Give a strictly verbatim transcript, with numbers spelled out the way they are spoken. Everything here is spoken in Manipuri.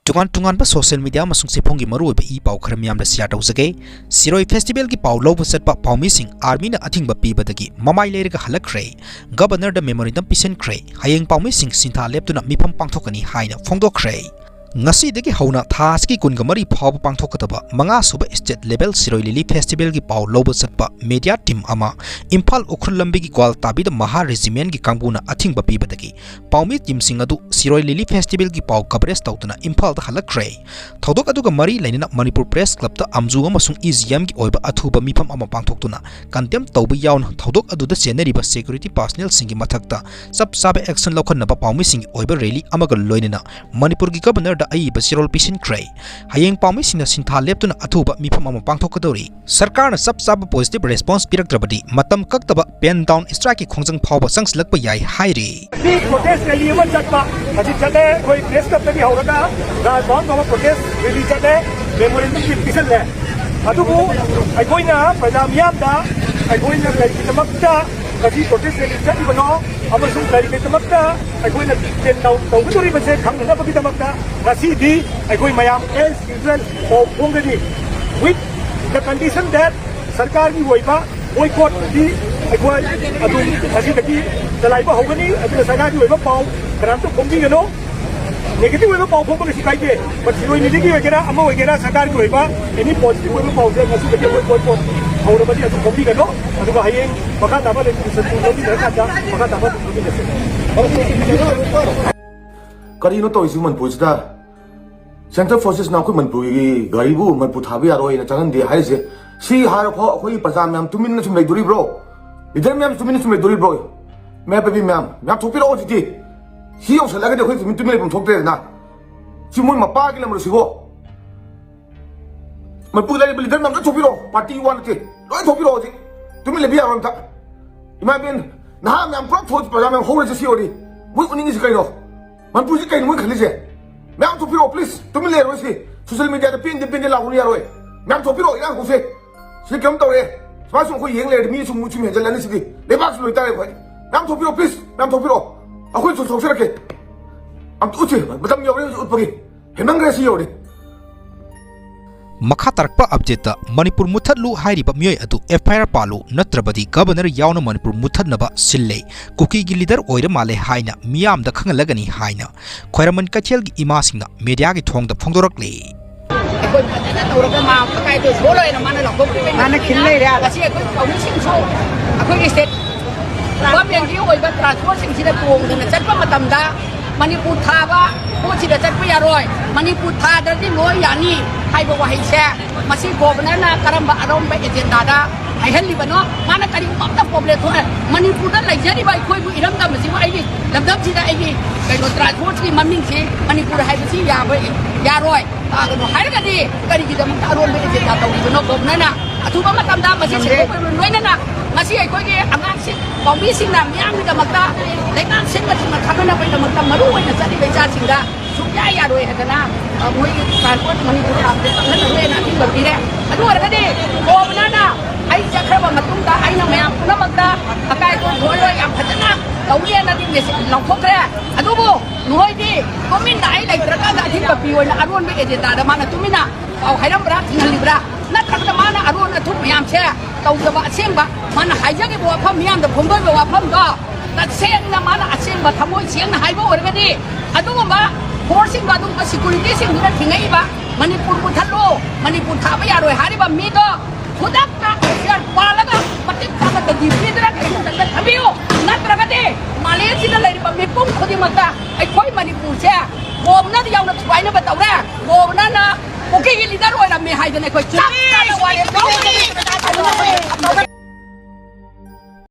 ꯇꯣꯉꯥꯟ ꯇꯣꯉꯥꯟꯕ ꯁꯣꯁꯤꯌꯦꯜ ꯃꯤꯗꯤꯌꯥ ꯑꯃꯁꯨꯡ ꯆꯦꯐꯣꯡꯒꯤ ꯃꯔꯨꯑꯣꯏꯕ ꯏ ꯄꯥꯎ ꯈꯔ ꯃꯤꯌꯥꯝꯗ ꯁꯤꯌꯥꯔ ꯇꯧꯖꯒꯦ꯫ ꯁꯤꯔꯣꯏ ꯐꯦꯁꯇꯤꯚꯦꯜꯒꯤ ꯄꯥꯎ ꯂꯧꯕ ꯆꯠꯄ ꯄꯥꯎꯃꯤꯁꯤꯡ ꯑꯥꯔꯃꯤꯅ ꯑꯊꯤꯡꯕ ꯄꯤꯕꯗꯒꯤ ꯃꯃꯥꯏ ꯂꯩꯔꯒ ꯍꯜꯂꯛꯈ꯭ꯔꯦ꯫ ꯒꯕꯔꯅꯔꯗ ꯃꯦꯃꯣꯔꯦꯟꯗꯝ ꯄꯤꯁꯤꯟꯈ꯭ꯔꯦ꯫ ꯍꯌꯦꯡ ꯄꯥꯎꯃꯤꯁꯤꯡ ꯁꯤꯟꯊꯥ ꯂꯦꯞꯇꯨꯅ ꯃꯤꯐꯝ ꯄꯥꯡꯊꯣꯛꯀꯅꯤ ꯍꯥꯏꯅ ꯐꯣꯡꯗꯣꯛꯈ꯭ꯔꯦ꯫ ꯉꯁꯤꯗꯒꯤ ꯍꯧꯅ ꯊꯥ ꯑꯁꯤꯒꯤ ꯀꯨꯟꯒ ꯃꯔꯤ ꯐꯥꯎꯕ ꯄꯥꯡꯊꯣꯛꯀꯗꯕ ꯃꯉꯥ ꯁꯨꯕ ꯁ꯭ꯇꯦꯠ ꯂꯦꯚꯦꯜ ꯁꯤꯔꯣꯏ ꯂꯤꯂꯤ ꯐꯦꯁꯇꯤꯚꯦꯜꯒꯤ ꯄꯥꯎ ꯂꯧꯕ ꯆꯠꯄ ꯃꯤꯗꯤꯌꯥ ꯇꯤꯝ ꯑꯃ ꯏꯝꯐꯥꯜ ꯎꯈ꯭ꯔꯨꯜ ꯂꯝꯕꯤꯒꯤ ꯒ꯭ꯋꯥꯜꯇꯥꯕꯤꯗ ꯃꯍꯥ ꯔꯦꯖꯤꯃꯦꯟꯒꯤ ꯀꯥꯡꯕꯨꯅ ꯑꯊꯤꯡꯕ ꯄꯤꯕꯗꯒꯤ ꯄꯥꯎꯃꯤ ꯇꯤꯝꯁꯤꯡ ꯑꯗꯨ ꯁꯤꯔꯣꯏ ꯂꯤꯂꯤ ꯐꯦꯁꯇꯤꯚꯦꯜꯒꯤ ꯄꯥꯎ ꯀꯚꯔꯦꯖ ꯇꯧꯗꯨꯅ ꯏꯝꯐꯥꯜꯗ ꯍꯜꯂꯛꯈ꯭ꯔꯦ꯫ ꯊꯧꯗꯣꯛ ꯑꯗꯨꯒ ꯃꯔꯤ ꯂꯩꯅꯅ ꯃꯅꯤꯄꯨꯔ ꯄ꯭ꯔꯦꯁ ꯀ꯭ꯂꯕꯇ ꯑꯝꯖꯨ ꯑꯃꯁꯨꯡ ꯏ ꯖꯤ ꯑꯦꯝꯒꯤ ꯑꯣꯏꯕ ꯑꯊꯨꯕ ꯃꯤꯐꯝ ꯑꯃ ꯄꯥꯡꯊꯣꯛꯇꯨꯅ ꯀꯟꯗꯦꯝ ꯇꯧꯕ ꯌꯥꯎꯅ ꯊꯧꯗꯣꯛ ꯑꯗꯨꯗ ꯆꯦꯟꯅꯔꯤꯕ ꯁꯦꯀ꯭ꯌꯨꯔꯤꯇꯤ ꯄꯥꯔꯁꯅꯦꯜꯁꯤꯡꯒꯤ ꯃꯊꯛꯇ ꯆꯞ ꯆꯥꯕ ꯑꯦꯛꯁꯟ ꯂꯧꯈꯠꯅꯕ ꯄꯥꯎꯃꯤꯁꯤꯡꯒꯤ ꯑꯣꯏꯕ ꯔꯦꯂꯤ ꯑꯃꯒ ꯂꯣꯏꯅꯅ ꯃꯅꯤꯄꯨꯔꯒꯤ ꯒꯕꯔꯅꯔꯗ ꯑꯏꯕ ꯆꯦꯔꯣꯜ ꯄꯤꯁꯤꯟꯈ꯭ꯔꯦ꯫ ꯍꯌꯦꯡ ꯄꯥꯎꯃꯤꯁꯤꯡꯅ ꯁꯤꯟꯊꯥ ꯂꯦꯞꯇꯨꯅ ꯑꯊꯨꯕ ꯃꯤꯐꯝ ꯑꯃ ꯄꯥꯡꯊꯣꯛꯀꯗꯧꯔꯤ꯫ ꯁꯔꯀꯥꯔꯅ ꯆꯞ ꯆꯥꯕ ꯄꯣꯖꯤꯇꯤꯚ ꯔꯦꯁꯄꯣꯟꯁ ꯄꯤꯔꯛꯇ꯭ꯔꯕꯗꯤ ꯃꯇꯝ ꯀꯛꯇꯕ ꯄꯦꯟ ꯗꯥꯎꯟ ꯁ꯭ꯇ꯭ꯔꯥꯏꯛꯀꯤ ꯈꯣꯡꯖꯪ ꯐꯥꯎꯕ ꯆꯪꯁꯤꯜꯂꯛꯄ ꯌꯥꯏ ꯍꯥꯏꯔꯤ꯫ ꯉꯁꯤ ꯄ꯭ꯔꯣꯇꯦꯁ ꯔꯦꯂꯤ ꯑꯃ ꯆꯠꯄ ꯍꯧꯖꯤꯛ ꯆꯠꯂꯦ꯫ ꯑꯩꯈꯣꯏ ꯄ꯭ꯔꯦꯁ ꯀ꯭ꯂꯕꯇꯒꯤ ꯍꯧꯔꯒ ꯔꯥꯖꯚꯕꯟ ꯐꯥꯎꯕ ꯄ꯭ꯔꯣꯇꯦꯁ ꯔꯦꯂꯤ ꯆꯠꯂꯦ, ꯃꯦꯃꯣꯔꯦꯟꯗꯝ ꯄꯤꯁꯜꯂꯦ꯫ ꯑꯗꯨꯕꯨ ꯑꯩꯈꯣꯏꯅ ꯄ꯭ꯔꯖꯥ ꯃꯤꯌꯥꯝꯗ ꯑꯩꯈꯣꯏꯅ ꯀꯔꯤꯒꯤꯗꯃꯛꯇ ꯉꯁꯤ ꯄ꯭ꯔꯣꯇꯦꯁ ꯔꯦꯂꯤ ꯆꯠꯂꯤꯕꯅꯣ ꯑꯃꯁꯨꯡ ꯀꯔꯤꯒꯤꯗꯃꯛꯇ ꯑꯩꯈꯣꯏꯅ ꯇꯦꯟ ꯗꯥꯎꯟ ꯇꯧꯒꯗꯧꯔꯤꯕꯁꯦ ꯈꯪꯅꯅꯕꯒꯤꯗꯃꯛꯇ ꯉꯁꯤꯗꯤ ꯑꯩꯈꯣꯏ ꯃꯌꯥꯝ ꯑꯦꯁ ꯌꯨꯖꯨꯑꯦꯜ ꯄꯥꯎ ꯐꯣꯡꯒꯅꯤ꯫ With the condition that ꯁꯔꯀꯥꯔꯒꯤ ꯑꯣꯏꯕ ꯕꯣꯏꯀꯣꯠꯇꯤ ꯑꯩꯈꯣꯏ ꯑꯗꯨꯝ ꯉꯁꯤꯗꯒꯤ ꯆꯂꯥꯏꯕ ꯍꯧꯒꯅꯤ꯫ ꯑꯗꯨꯅ ꯁꯔꯀꯥꯔꯒꯤ ꯑꯣꯏꯕ ꯄꯥꯎ ꯀꯅꯥꯝꯇ ꯐꯣꯡꯕꯤꯒꯅꯨ꯫ ꯅꯦꯒꯦꯇꯤꯚ ꯑꯣꯏꯕ ꯄꯥꯎ ꯐꯣꯡꯕ ꯀꯩꯁꯨ ꯀꯥꯏꯗꯦ꯫ But ꯁꯤꯔꯣꯏ ꯂꯤꯂꯤꯒꯤ ꯑꯣꯏꯒꯦꯔꯥ, ꯑꯃ ꯑꯣꯏꯒꯦꯔꯥ, ꯁꯔꯀꯥꯔꯒꯤ ꯑꯣꯏꯕ ꯑꯦꯅꯤ ꯄꯣꯖꯤꯇꯤꯚ ꯑꯣꯏꯕ ꯄꯥꯎꯁꯦ ꯉꯁꯤꯗꯒꯤ ꯑꯩꯈꯣꯏ ꯕꯣꯏꯀꯣꯠ ꯍꯧꯔꯕꯗꯤ ꯑꯗꯨꯝ ꯐꯣꯡꯕꯤꯒꯅꯨ꯫ ꯑꯗꯨꯒ ꯍꯌꯦꯡ ꯃꯈꯥ ꯇꯥꯕ ꯂꯦꯖꯤꯁꯂꯦꯁꯟ ꯂꯧꯕꯤꯔꯀꯥꯟꯗ ꯃꯈꯥ ꯇꯥꯕ ꯑꯗꯨꯝ ꯂꯧꯃꯤꯟꯅꯁꯦ꯫ ꯀꯔꯤꯅꯣ ꯇꯧꯔꯤꯁꯤ ꯃꯅꯤꯄꯨꯔꯁꯤꯗ? ꯁꯦꯟꯇ꯭ꯔꯦꯜ ꯐꯣꯔꯁꯦꯁꯅ ꯑꯩꯈꯣꯏ ꯃꯅꯤꯄꯨꯔꯒꯤ ꯒꯥꯔꯤꯕꯨ ꯃꯅꯤꯄꯨꯔ ꯊꯥꯕ ꯌꯥꯔꯣꯏꯅ ꯆꯪꯍꯟꯗꯦ ꯍꯥꯏꯔꯤꯁꯦ, ꯁꯤ ꯍꯥꯏꯔꯐꯥꯎ ꯑꯩꯈꯣꯏꯒꯤ ꯄ꯭ꯔꯖꯥ ꯃꯌꯥꯝ ꯇꯨꯃꯤꯟꯅ ꯁꯨꯝ ꯂꯩꯗꯣꯔꯤꯕ꯭ꯔꯣ? ꯂꯤꯗꯔ ꯃꯌꯥꯝ ꯇꯨꯃꯤꯟꯅ ꯁꯨꯝ ꯂꯩꯗꯣꯔꯤꯕ꯭ꯔꯣ? ꯃꯌꯥꯝ ꯄꯥꯏꯕꯤ ꯃꯌꯥꯝ, ꯃꯌꯥꯝ ꯊꯣꯛꯄꯤꯔꯛꯑꯣ ꯍꯧꯖꯤꯛꯇꯤ꯫ ꯁꯤ ꯌꯧꯁꯜꯂꯒꯗꯤ ꯑꯩꯈꯣꯏ ꯇꯨꯃꯤꯟ, ꯇꯨꯃꯤꯟ ꯂꯩꯐꯝ ꯊꯣꯛꯇ꯭ꯔꯦꯗꯅ꯫ ꯁꯤ ꯃꯣꯏ ꯃꯄꯥꯒꯤ ꯂꯝꯔꯣ ꯁꯤꯕꯣ? ꯃꯅꯤꯄꯨꯔꯗ ꯂꯩꯔꯤꯕ ꯂꯤꯗꯔ ꯃꯌꯥꯝ ꯂꯣꯏ ꯊꯣꯛꯄꯤꯔꯛꯑꯣ, ꯄꯥꯔꯇꯤ ꯋꯥ ꯅꯠꯇꯦ, ꯂꯣꯏ ꯊꯣꯛꯄꯤꯔꯛꯑꯣ ꯍꯧꯖꯤꯛ꯫ ꯇꯨꯃꯤꯟ ꯂꯩꯕ ꯌꯥꯔꯣꯏ ꯑꯝꯇ꯫ ꯏꯃꯥ ꯏꯕꯦꯟ, ꯅꯍꯥ ꯃꯌꯥꯝ ꯄꯨꯂꯞ ꯊꯣꯛꯑ ꯄ꯭ꯔꯖꯥ ꯃꯌꯥꯝ ꯍꯧꯔꯁꯦ ꯁꯤ ꯑꯣꯏꯔꯗꯤ꯫ ꯃꯣꯏ ꯎꯠꯅꯤꯡꯉꯤꯁꯤ ꯀꯩꯅꯣ? ꯃꯅꯤꯄꯨꯔꯁꯤ ꯀꯩꯅꯣ ꯃꯣꯏ ꯈꯜꯂꯤꯁꯦ? ꯃꯌꯥꯝ ꯊꯣꯛꯄꯤꯔꯛꯑꯣ please, ꯇꯨꯃꯤꯟ ꯂꯩꯔꯔꯣꯏ ꯁꯤ꯫ ꯁꯣꯁꯤꯌꯦꯜ ꯃꯤꯗꯤꯌꯥꯗ ꯄꯦꯟꯗꯦ ꯄꯦꯟꯗꯦ ꯂꯥꯎꯒꯅꯨ ꯌꯥꯔꯣꯏ꯫ ꯃꯌꯥꯝ ꯊꯣꯛꯄꯤꯔꯛꯑꯣ, ꯏꯔꯥꯡ ꯍꯧꯁꯦ꯫ ꯁꯤꯗ ꯀꯩꯅꯣꯝ ꯇꯧꯔꯦ꯫ ꯁꯨꯃꯥꯏꯅ ꯁꯨꯝ ꯑꯩꯈꯣꯏ ꯌꯦꯡ ꯂꯩꯔꯗꯤ ꯃꯤ ꯁꯨꯝ ꯁꯨꯝ ꯍꯦꯟꯖꯜꯂꯅꯤ ꯁꯤꯗꯤ꯫ ꯂꯩꯕꯥꯛꯁꯤ ꯂꯣꯏ ꯇꯥꯔꯦ ꯑꯩꯈꯣꯏ꯫ ꯃꯌꯥꯝ ꯊꯣꯛꯄꯤꯔꯛꯑꯣ please, ꯃꯌꯥꯝ ꯊꯣꯛꯄꯤꯔꯛꯑꯣ꯫ ꯑꯩꯈꯣꯏꯁꯨ ꯊꯣꯛꯆꯔꯛꯀꯦ꯫ ꯑꯝꯇ ꯎꯠꯁꯤ, ꯃꯇꯝ ꯌꯧꯔꯦ ꯍꯧꯖꯤꯛ ꯎꯠꯄꯒꯤ꯫ ꯍꯦꯟꯃꯟꯈ꯭ꯔꯦ ꯁꯤ ꯌꯧꯔꯗꯤ꯫ ꯃꯈꯥ ꯇꯥꯔꯛꯄ ꯑꯞꯗꯦꯠꯇ ꯃꯅꯤꯄꯨꯔ ꯃꯨꯠꯊꯠꯂꯨ ꯍꯥꯏꯔꯤꯕ ꯃꯤꯑꯣꯏ ꯑꯗꯨ ꯑꯦꯐ ꯑꯥꯏ ꯑꯥꯔ ꯄꯥꯜꯂꯨ, ꯅꯠꯇ꯭ꯔꯕꯗꯤ ꯒꯕꯔꯅꯔ ꯌꯥꯎꯅ ꯃꯅꯤꯄꯨꯔ ꯃꯨꯠꯊꯠꯅꯕ ꯁꯤꯜꯂꯦ꯫ ꯀꯨꯀꯤꯒꯤ ꯂꯤꯗꯔ ꯑꯣꯏꯔ ꯃꯥꯜꯂꯦ ꯍꯥꯏꯅ ꯃꯤꯌꯥꯝꯗ ꯈꯪꯍꯜꯂꯒꯅꯤ ꯍꯥꯏꯅ ꯈ꯭ꯋꯥꯏꯔꯝꯕꯟ ꯀꯩꯊꯦꯜꯒꯤ ꯏꯃꯥꯁꯤꯡꯅ ꯃꯦꯗꯤꯌꯥꯒꯤ ꯊꯣꯡꯗ ꯐꯣꯡꯗꯣꯔꯛꯂꯤ꯫ ꯑꯩꯈꯣꯏ ꯐꯖꯅ ꯇꯧꯔꯒ ꯃꯥ ꯃꯈꯥꯏꯗꯣ ꯁꯣꯜꯂꯣꯏꯅ ꯃꯥꯅ ꯂꯥꯎꯊꯣꯛꯄꯤꯕꯅꯤ꯫ ꯃꯥꯅ ꯈꯤꯜ ꯂꯩꯔꯦ꯫ ꯉꯁꯤ ꯑꯩꯈꯣꯏ ꯀꯥꯎꯟꯁꯤꯜꯁꯤꯡꯁꯨ ꯑꯩꯈꯣꯏꯒꯤ ꯁ꯭ꯇꯦꯠ ꯒꯣꯔꯃꯦꯟꯒꯤ ꯑꯣꯏꯕ ꯇ꯭ꯔꯥꯟꯁꯄꯣꯔꯠꯁꯤꯡꯁꯤꯗ ꯇꯣꯡꯗꯅ ꯆꯠꯄ ꯃꯇꯝꯗ ꯃꯅꯤꯄꯨꯔ ꯊꯥꯕ ꯄꯣꯠꯁꯤꯗ ꯆꯠꯄ ꯌꯥꯔꯣꯏ, ꯃꯅꯤꯄꯨꯔ ꯊꯥꯗ꯭ꯔꯗꯤ ꯂꯣꯏ ꯌꯥꯅꯤ ꯍꯥꯏꯕ ꯋꯥꯍꯩꯁꯦ ꯃꯁꯤ ꯒꯣꯕꯔꯅꯔꯅ ꯀꯔꯝꯕ ꯑꯔꯣꯝꯕ ꯑꯦꯖꯦꯟꯗꯥꯗ ꯍꯥꯏꯍꯜꯂꯤꯕꯅꯣ? ꯃꯥꯅ ꯀꯔꯤꯒꯨꯝꯕ ꯑꯝꯇ ꯄ꯭ꯔꯣꯕ꯭ꯂꯦꯝ ꯊꯣꯛꯑꯦ꯫ ꯃꯅꯤꯄꯨꯔꯗ ꯂꯩꯖꯔꯤꯕ ꯑꯩꯈꯣꯏꯕꯨ ꯏꯔꯝꯗꯝ ꯑꯁꯤꯕꯨ ꯑꯩꯒꯤ ꯂꯝꯗꯝꯁꯤꯗ ꯑꯩꯒꯤ ꯀꯩꯅꯣ ꯇ꯭ꯔꯥꯟꯁꯄꯣꯔꯠꯀꯤ ꯃꯃꯤꯡꯁꯤ ꯃꯅꯤꯄꯨꯔ ꯍꯥꯏꯕꯁꯤ ꯌꯥꯕ ꯌꯥꯔꯣꯏ꯫ ꯇꯥꯒꯅꯨ ꯍꯥꯏꯔꯒꯗꯤ ꯀꯔꯤꯒꯤꯗꯃꯛꯇ ꯑꯔꯣꯟꯕ ꯑꯦꯖꯦꯟꯗꯥ ꯇꯧꯔꯤꯕꯅꯣ ꯒꯣꯕꯔꯅꯔꯅ? ꯑꯊꯨꯕ ꯃꯇꯝꯗ ꯃꯁꯤ ꯁꯦꯡꯗꯣꯛꯄꯒ ꯂꯣꯏꯅꯅ ꯉꯁꯤ ꯑꯩꯈꯣꯏꯒꯤ ꯑꯉꯥꯡꯁꯤꯡ ꯄꯥꯎꯃꯤꯁꯤꯡꯅ ꯃꯤꯌꯥꯝꯒꯤꯗꯃꯛꯇ ꯂꯩꯉꯥꯛ ꯁꯤꯟꯕ ꯊꯨꯡꯅ ꯈꯪꯍꯟꯅꯕꯒꯤꯗꯃꯛꯇ ꯃꯔꯨ ꯑꯣꯏꯅ ꯆꯠꯂꯤꯕ ꯏꯆꯥꯁꯤꯡꯗ ꯁꯨꯡꯌꯥ ꯌꯥꯔꯣꯏ ꯍꯥꯏꯗꯅ, ꯑ, ꯃꯣꯏꯒꯤ ꯇ꯭ꯔꯥꯟꯁꯄꯣꯔꯠ ꯃꯅꯤꯄꯨꯔ ꯂꯥꯛꯄꯗ ꯆꯪꯍꯜꯂꯔꯣꯏꯅ ꯑꯊꯤꯡꯕ ꯄꯤꯔꯦ꯫ ꯑꯗꯨ ꯑꯣꯏꯔꯒꯗꯤ ꯒꯣꯕꯔꯅꯔꯅ ꯑꯩ ꯆꯠꯈ꯭ꯔꯕ ꯃꯇꯨꯡꯗ ꯑꯩꯅ ꯃꯌꯥꯝ ꯄꯨꯝꯅꯃꯛꯇ ꯑꯀꯥꯏ ꯑꯇꯣꯏ ꯊꯣꯛꯍꯜꯂꯣꯏ, ꯌꯥꯝ ꯐꯖꯅ ꯇꯧꯅꯤꯅꯗꯤ ꯃꯦꯁꯦꯖ ꯂꯥꯎꯊꯣꯛꯈ꯭ꯔꯦ꯫ ꯑꯗꯨꯕꯨ ꯅꯈꯣꯏꯗꯤ ꯇꯨꯃꯤꯟꯅ ꯑꯩ ꯂꯩꯇ꯭ꯔꯀꯥꯟꯗ ꯑꯊꯤꯡꯕ ꯄꯤꯌꯣꯅ ꯑꯔꯣꯟꯕ ꯑꯦꯖꯦꯟꯗꯥꯗ ꯃꯥꯅ ꯇꯨꯃꯤꯟꯅ ꯄꯥꯎ ꯍꯥꯏꯔꯝꯕ꯭ꯔꯥ, ꯊꯤꯡꯍꯜꯂꯤꯕ꯭ꯔꯥ? ꯅꯠꯇ꯭ꯔꯒꯅ ꯃꯥꯅ ꯑꯔꯣꯟ ꯑꯊꯨꯞ ꯃꯌꯥꯝꯁꯦ ꯇꯧꯗꯕ, ꯑꯁꯦꯡꯕ ꯃꯥꯅ ꯍꯥꯏꯖꯈꯤꯕ ꯋꯥꯐꯝ, ꯃꯤꯌꯥꯝꯗ ꯐꯣꯡꯗꯣꯛꯏꯕ ꯋꯥꯐꯝꯗꯣ ꯇꯁꯦꯡꯅ ꯃꯥꯅ ꯑꯁꯦꯡꯕ ꯊꯃꯣꯏ ꯁꯦꯡꯅ ꯍꯥꯏꯕ ꯑꯣꯏꯔꯒꯗꯤ ꯑꯗꯨꯒꯨꯝꯕ ꯐꯣꯔꯁꯁꯤꯡꯗꯣ, ꯑꯗꯨꯒꯨꯝꯕ ꯁꯦꯀ꯭ꯌꯨꯔꯤꯇꯤꯁꯤꯡꯗꯨꯅ ꯊꯤꯡꯉꯛꯏꯕ, "ꯃꯅꯤꯄꯨꯔ ꯃꯨꯠꯊꯠꯂꯨ, ꯃꯅꯤꯄꯨꯔ ꯊꯥꯕ ꯌꯥꯔꯣꯏ" ꯍꯥꯏꯔꯤꯕ ꯃꯤꯗꯣ ꯈꯨꯗꯛꯇ ꯑꯦꯐ ꯑꯥꯏ ꯑꯥꯔ ꯄꯥꯜꯂꯒ ꯃꯇꯤꯛ ꯆꯥꯕ ꯗꯟꯗꯤ ꯄꯤꯗꯨꯅ ꯀꯩꯅꯣꯗ ꯊꯝꯕꯤꯌꯨ꯫ ꯅꯠꯇ꯭ꯔꯒꯗꯤ ꯃꯥꯂꯦꯝꯁꯤꯗ ꯂꯩꯔꯤꯕ ꯃꯤꯄꯨꯝ ꯈꯨꯗꯤꯡꯃꯛꯇ ꯑꯩꯈꯣꯏ ꯃꯅꯤꯄꯨꯔꯁꯦ ꯒꯣꯕꯔꯅꯔ ꯌꯥꯎꯅ ꯊꯨꯒꯥꯏꯅꯕ ꯇꯧꯔꯦ꯫ ꯒꯣꯕꯔꯅꯔꯅ ꯀꯨꯀꯤꯒꯤ ꯂꯤꯗꯔ ꯑꯣꯏꯔꯝꯃꯦ ꯍꯥꯏꯗꯅ ꯑꯩꯈꯣꯏ